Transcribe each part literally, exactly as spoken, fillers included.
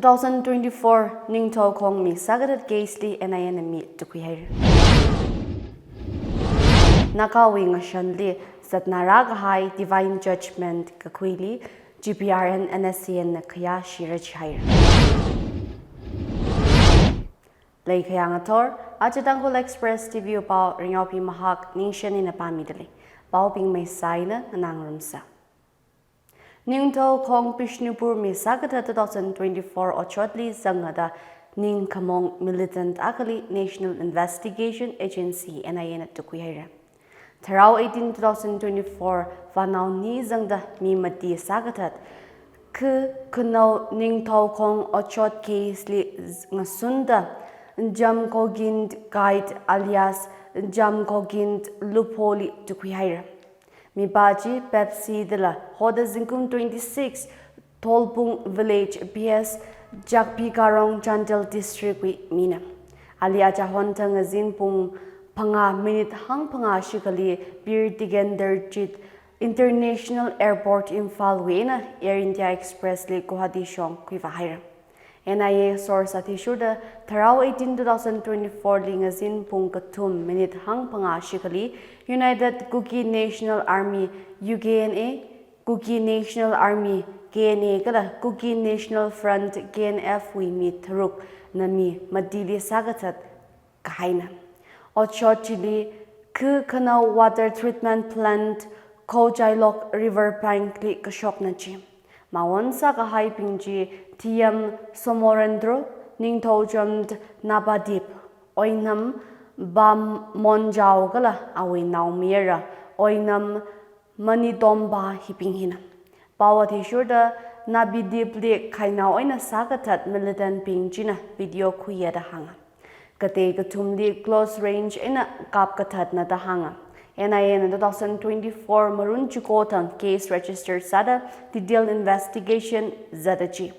Two thousand twenty-four Ningthoukhong mi sākathat case li N I A na mi tukkhui haira. Nagawui ngashanli zatnarā kahai divine judgment kakhuili G P R N N S C N na khayāshira jihaira. Leikhayā ngathor, aja Tangkhul Express T V wui pao Ringyaopi Mahak Ningshen ina pāmidalei. Paobing maisā eina nganāngarumsa. Ningthoukhong Bishnupur mi sākathat two thousand twenty-four otshotli zangda ningkhamong militant akhali National Investigation Agency N I A na tukkhui haira. Tharao eighteen two thousand twenty-four vānao ni zangda mi mati sākathat, khi khanao Ningthoukhong otshot case li ngasunda Jamkhogind Guide alias Jamkhogind Lupho li tukkhui haira. Mipā chi Pepsi dala hoda zingkum twenty-six, Tholpung Village, P S, Chakpikarong, Chandel District wui mina. Ali achahon thang ngazin pung phangā minute hangphangā shikhali Bir Tikendrajit International Airport Imphal wui eina Air India Express li Guwahati shong khuivā haira. N I A source athishurda tharao eighteen two thousand twenty-four li ngazin pung kathum minute hangphangā shikhali United Kuki National Army, U K N A, Kuki National Army, K N A kala Kuki National Front, K N F wui mi tharuk na mi matili sākathat kahaina. Otshot chili khi khanao water treatment plant Khoujailok River Bank li kashokna ji. Mawon sākahaibing chi T M Somorendro, Ningthoucham Nabadip, Oinam Bamonjao kala awui naomayara Oinam Manitomba hibing hina. Pao athishurda Nabadip li khainao eina sākathat militant bing china video khuiya da hānga. Katei kathumli close range eina kapkathatna da hānga. N I A na two thousand twenty-four Marun chiko thang case register sāda detail investigation zatda ji.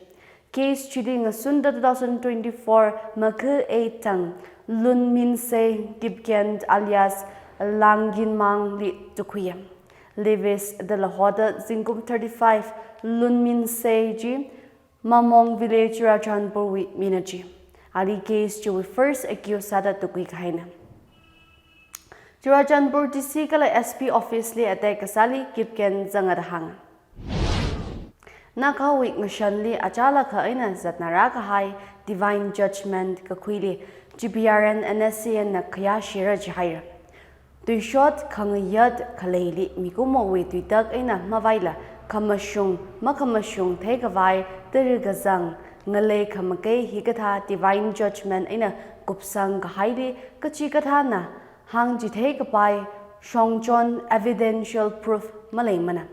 Case chili ngasunda two thousand twenty-four Makha eight thang Lunminsei Kipgen alias Langginmang li tukkhuiya. Lewis dala hoda zingkum thirty-five Lunminsei chi Mamong Village, Churachandpur wui mina ji. Ali case chiwui first accused sāda tukkhui kahaina. Churachandpur D C kala S P office li attack kasāli Kipgen zanga da hānga. Nagawui ngashanli achālakha eina zatnarā kahai divine judgment kakhuili G P R N N S C N na khayāshira jihaira. Tuishot khangayat khaleili mikumowui tuitak eina mavaila khamashung makhamashung theikhavai tara kazang ngalei khamakei hikathā divine judgment eina kupsang kahaili kachikathāna hāngchithei kapai shongchon evidential proof maleimana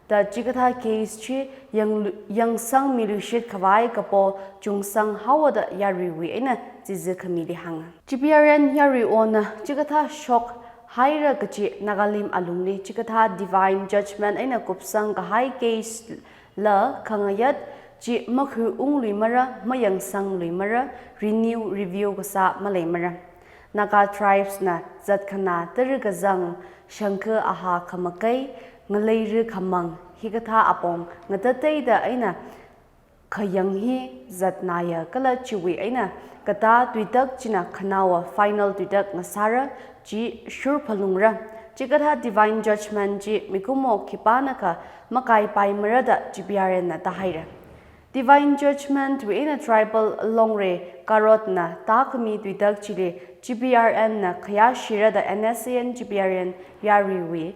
da chikathā case chi yang, yangsangmiluishit khavai kapo chungsang haowa da yaruiwui eina chizi khamili hānga. G P R N yaruiwona chikathā shokhaira kachi Nagalim alungli chikathā divine judgment eina kupsang kahai case la khangayat chi makhuiungluimara, mayangsangluimara, renew, review kasā maleimara. Naga tribes na zatkhanā tara kazang shangkha aha khamakei, ngalei ri khamang hikathā apong ngatateida eina khayang hi zatnaya kala chiwui eina katā tuitak china khanaowa final tuitak ngasāra chi shurphalungra. Chikathā divine judgment chi mikumo khipānakha makaipaimara da G P R N na tāhaira. Divine judgment wui eina tribal Longre Karotna tākhami tuitak chili G P R N na khayāshira da N S C N G P R N yaruiwui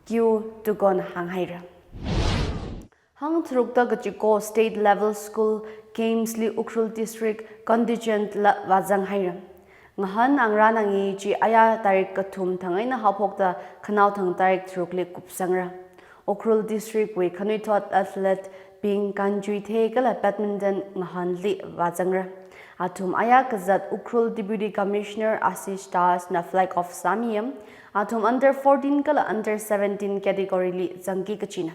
Q Tugon hānghaira. Hangtharukta kachiko state level school games li Ukhrul district contingent la vāzanghaira. Ngahān angrān angei chi aya tarik kathum thang eina haophokta khanaothang tarik tharukli kupsangra. Ukhrul district wui khanuithot athlete bing kanjuithei kala badminton ngahānli vāzangra. Athum aya kazat Ukhrul Deputy Commissioner Ashish Das na flag off sāmiya. Athum under fourteen kala under seventeen category li zangki kachina.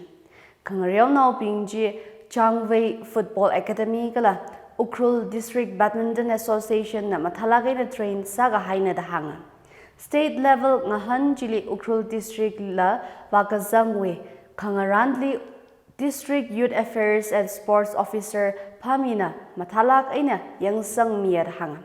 Khangareonaobing chi Changvei Football Academy kala Ukhrul District Badminton Association na mathālāk eina train sākahaina da hānga. State level ngahān chili Ukhrul district la vākazangwui khangarānli District Youth Affairs and Sports Officer Phamina mathālāk eina yangsangmiya da hānga.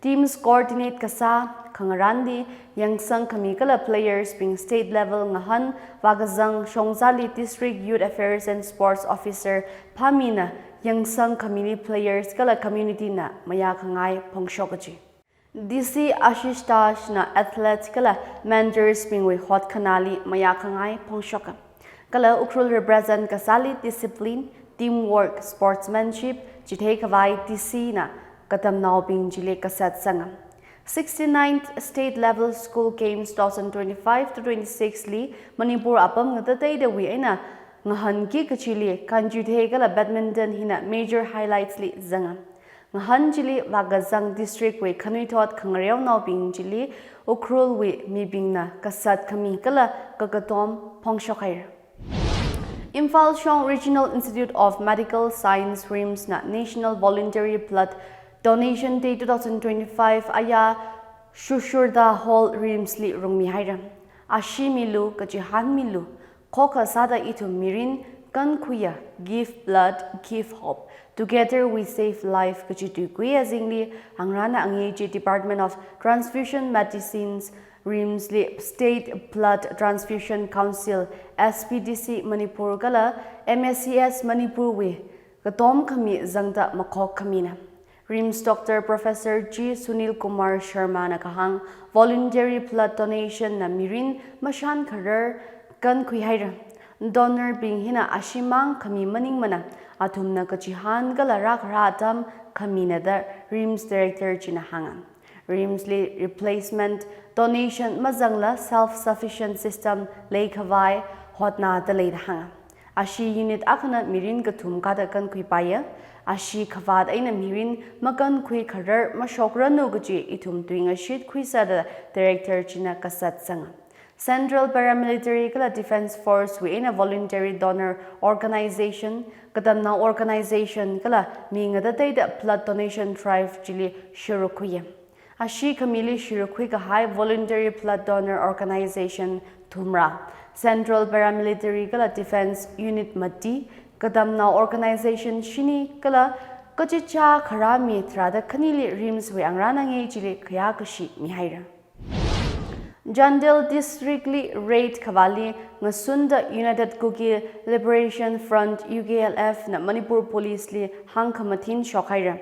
Teams coordinate kasā khangarānli yangsangkhami kala players bing state level ngahān vākazang shongzali District Youth Affairs and Sports Officer Phamina yangsangkhamili players kala community na mayākhangai phongshok kaji. D C Ashish Dashna athlete kala mentors bingwui hotkhanāli mayākhangai phongshoka. Kala Ukhrul represent kasāli discipline, teamwork, sportsmanship chitheikhavai D C na katamnaobing chili kasat sanga. Sixty-ninth State Level School Games two thousand twenty-five to twenty-six li Manipur apam ngatateidawui eina ngahānki kachili kanchuithei kala badminton hina major highlights li zanga. Ngahān chili vākazang district wui khanuithot khangareonaobing chili Ukhrulwui mibingna kasat khami kala kakatom phongshok haira. Imphal Shong Regional Institute of Medical Science, RIMS na National Voluntary Blood Donation Day two thousand twenty-five aya Shushurda Hall, RIMS li rungmi haira. Ashee milu, kachihān milu, khokha sāda ithum mirin kankhuiya, give blood, give hope. Together we save life kaji tuikui azingli, angrana angi chi Department of Transfusion Medicines, RIMS li State Blood Transfusion Council, S P D C Manipur kala M A C S Manipur wui katom khami zangda makhok khamina. RIMS Doctor Professor G Sunil Kumar Sharma na kahāng, voluntary blood donation na mirin mashan kharar kankhui haira. Donor bing hina ashee mang khami maningmana, athumna kachihān kala rākhara atam khamina da RIMS Director china hānga. RIMS li replacement donation mazangla self-sufficient system leikhavai hotnada lei da hānga. Ashee unit akhana mirin kathum kada kankhuipaiya. Ashee khavāt eina mirin makankhui kharar mashokranu kaji ithum tuingashit khuisa da Director china kasat sanga. Central Paramilitary kala Defence Force wui eina Voluntary Donor Organization, katamnao organization kala mi ngatateida blood donation drive chili shurukhuiya. Ashee khamili shurukhui kahai voluntary blood donor organization thumra, Central Paramilitary kala Defence Unit mati, katamnao organization shini kala kachichā kharā mi tharāda khanili RIMS wui angrana nge chili khayākashi mihaira. Chandel District li raid khavāli ngasunda United Kuki Liberation Front, U K L F na Manipur Police li hāngkhamathin shokhaira.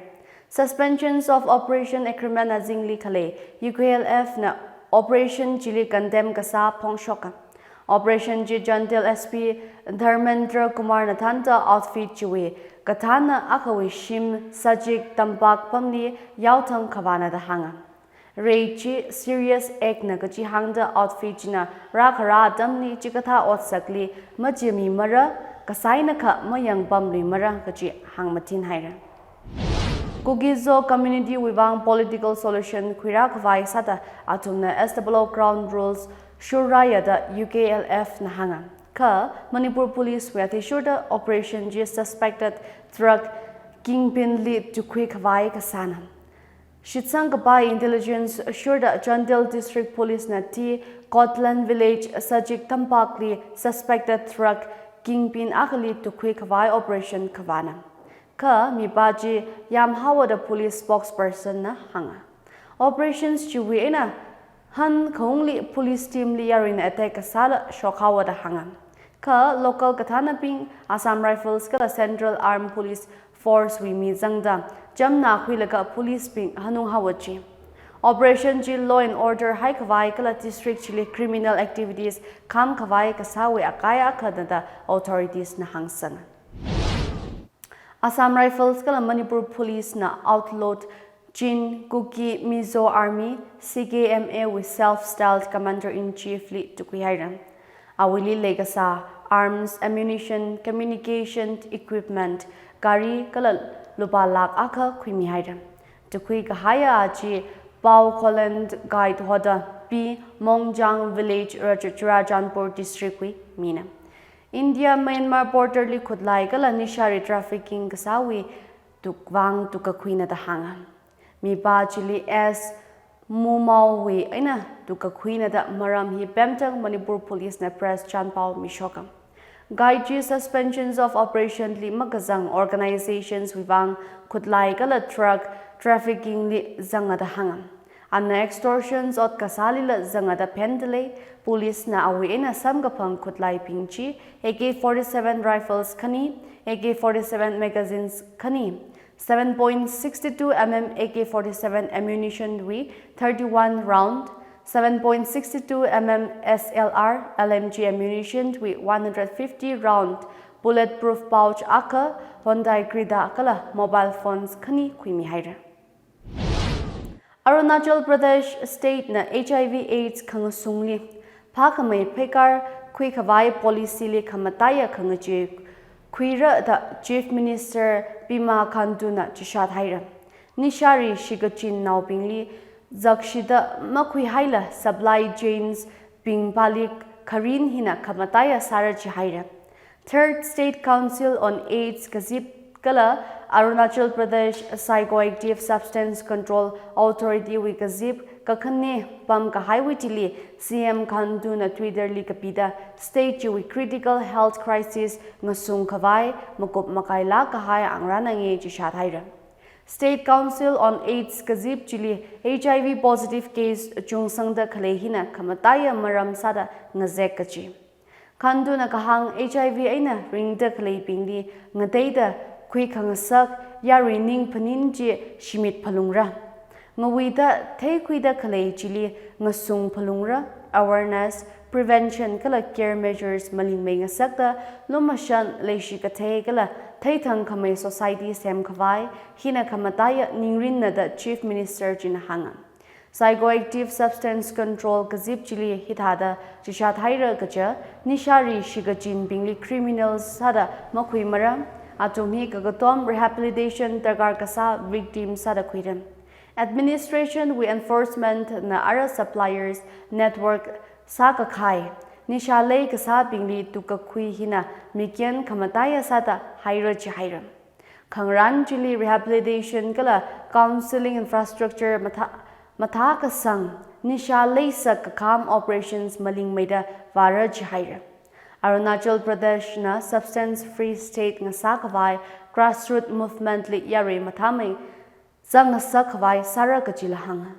Suspensions of Operation Agreement azingli khalei U K L F na operation chili condemn kasā phongshoka. Operation chi Chandel S P Dharmendra Kumar na thānda outfit chiwui kathāna akhawui shim Sajik Tampak pamli yaothang khavāna da hānga. Raid chi serious act na kachihāngda outfit china rākhara atamli chikathā otsakli machimimara, kasaina kha mayangpamluimara kaji hāngmathin haira. Kuki-Zo community wui vang political solution khuirā khavai sāda athumna S W O ground rules shurrāya da U K L F na hānga. Kha Manipur Police wui athishurda operation chi suspected drug kingpin li tukhui khavai kasāna. Shitsang kapai intelligence shurda Chandel District Police na T Kotlan Village Sajik Tampak li suspected drug kingpin akhali tukhui khavai operation khavāna. Kha mipā chi yamhaowa da police spokesperson na hānga. Operations chiwui eina hankaungli police team li yaruina attack kasāla shokhaowa da hānga. Kha local kathānabing, Assam Rifles kala Central Armed Police Force wui mi zangda chamna khuilaga police bing hanunghaowa chi. Operation chi law and order haikhavai kala district chili criminal activities khāmkhavai kasāwui akai akhana da authorities na hāngsanga. Assam Rifles kala Manipur Police na outlawed Chin Kuki Mizo Army, C K M A wui self-styled commander-in-chief li tukhui haira. Awuili leikasā arms, ammunition, communication equipment, gari kala lupā lakh akha khuimi haira. Tukhui kahaiya chi Pao Koland Guide hoda P Mongjang Village, Raj-, Churachandpur District wui mina. India Myanmar border li khutlai kala nishari trafficking kasāwui tuk vang tukkakhuina da hānga. Mipā chili S Mumao wui eina tukkakhuina da maram hi pemtang Manipur Police na press chanpao mishoka. Gaiji Suspensions of Operation li makazang organizations wui vang khutlai kala drug trafficking li zanga da hānga. Ana extortions ot kasālila zanga da phendalei, police na awui eina samkaphang khutlaibing chi A K forty-seven rifles khani, A K forty-seven magazines khani, seven point six two mm A K forty-seven ammunition wui thirty-one round, seven point six two mm S L R L M G ammunition wui one hundred fifty round, bulletproof pouch akha, Hyundai Creta kala mobile phones khani khuimihaira. Arunachal Pradesh State na H I V AIDS khangasungli phākhamei pheikar khuikhavai policy li khamataiya khangachee khuira da Chief Minister Pema Khandu na chishat haira. Nishari shikachinnaobingli zakshida makhuihaila supply chains bing palik kharin hina khamataiya sāra jihaira. Third State Council on AIDS kazip kala Arunachal Pradesh Psychoactive Substance Control Authority wui kazip kakhane pamkahaiwui thili C M Khandu na Twitter li kapida state chiwui critical health crisis ngasungkhavai makup makailāk kahai angrānange chishat haira. State Council on AIDS kazip chili H I V positive case chungsangda khalei hina khamataiya maram sāda ngazek kaji. Khandu na kahāng H I V eina ringda khaleibingli ngateida khuikhangasak yarui ning phaning chi shimit phalungra. Ngawuida theikhuida khalei chili ngasung phalungra, awareness, prevention kala care measures malingmei ngasakta lumashan leishi kathei kala theithang khamei society semkhavai hina khamataiya ningrinna da Chief Minister china hānga. Psychoactive Substance Control kazip chili hithāda chishat haira kaja, nishari shikachinbingli criminals sāda makhuimara, athum hi kakatom rehabilitation darkar kasā victim sāda khuira. Administration wui enforcement na ara suppliers network sākakhai, nisha lei kasābingli tukkakhui hina mikyan khamataiya sāda haira jihaira. Khangarān chili rehabilitation kala counseling infrastructure mathā, mathā kasang, nisha leisak kakham operations malingmeida vāra jihaira. Arunachal Pradesh na substance free state ngasākhavai grassroot movement li yarui mathāmei zangngasakkhavai sāra kajila hānga.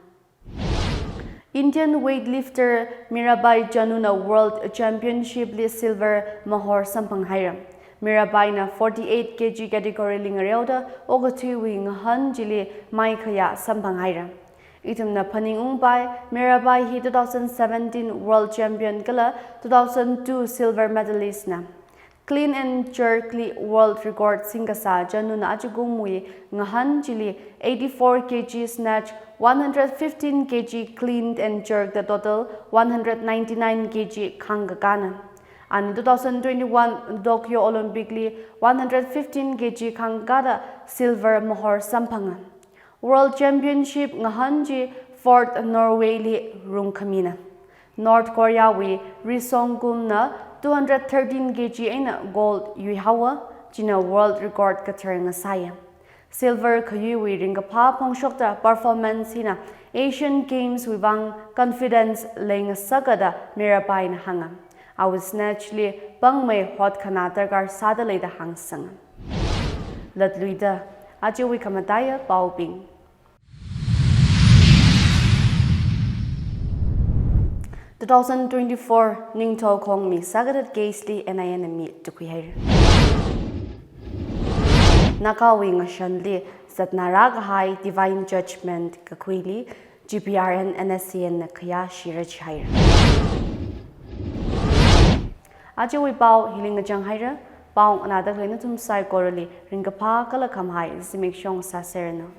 Indian weightlifter Mirabai Chanu na World Championship li silver mahor samphang haira. Mirabai na forty-eight K G category li ngareoda okathuiwui ngahān chili maikhayā samphang haira. Ithumna phaningungpai, Mirabai hi two thousand seventeen World Champion kala two thousand two silver medalist na. Clean and jerk li world record singkasā Chanu na ajakumwui ngahān chili eighty-four K G snatch, one hundred fifteen K G clean and jerk da total one hundred ninety-nine K G khangkakāna. Ana two thousand twenty-one Tokyo Olympic li one hundred fifteen K G khangkāda silver mahor samphanga. World Championship ngahān chi Fort Norway li rungkhamina. North Korea wui Ri Song Kum na two hundred thirteen K G eina gold yuihaowa, china world record kathar ngasāya. Silver khayuiwui ringkaphā phongshokta performance hina Asian Games wui vang confidence leingasaka da Mirabai na hānga. Awui snatch li pāngmei hotkhana darkar sāda leida hāngsanga. Latluida, ajawui khamataiya paobing. Two thousand twenty-four Ningthou Khongmi sākatat case li N I A na mi tukhui haira. Nagawui ngashanli zatnarā kahai divine judgment kakhuili G P R N N S C N na khayā shira jihaira. Ajawui pao hili ngachang haira, pao nganāda khalei nathum saikorali ringkaphā kala khamahai zimikshong sāseranu.